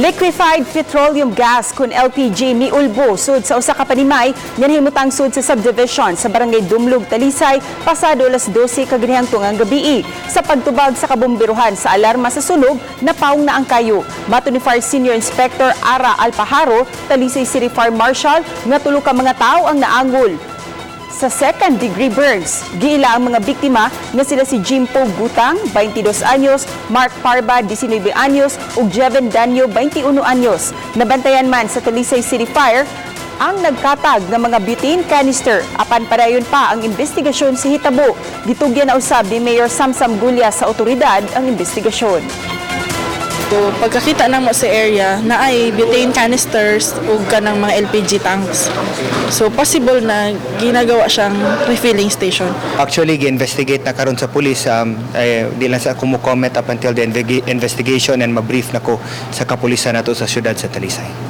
Liquefied petroleum gas kun LPG miulbo sud sa usa ka panimay nga nahimutang sud sa subdivision sa Barangay Dumlog, Talisay pasado alas 12 kaganihang tungang gabii. Sa pagtubag sa kabomberohan sa alarma sa sunog, napawong na ang kayo. Mato ni Fire Senior Inspector Ara Alpajaro, Talisay City Fire Marshal, nga tulo ka mga tawo ang naangol sa second degree burns. Giila ang mga biktima nga sila si Jimpo Gutang, 22 anyos, Mark Parba, 19 anyos, ug Jevin Danyo, 21 anyos. Nabantayan man sa Talisay City Fire ang nagkatag ng mga butane canister apan padayon pa ang investigasyon sa hitabo. Gitugyan na usab ni Mayor Samsam Gulia sa otoridad ang investigasyon. So, pagkakita namo sa area naay butane canisters ug kanang mga LPG tanks. So possible na ginagawa siyang refilling station. Actually, gi-investigate na karon sa police. Eh, di lang sa ako mo comment up until the investigation and ma-brief na ko sa kapulisan nato sa siyudad sa Talisay.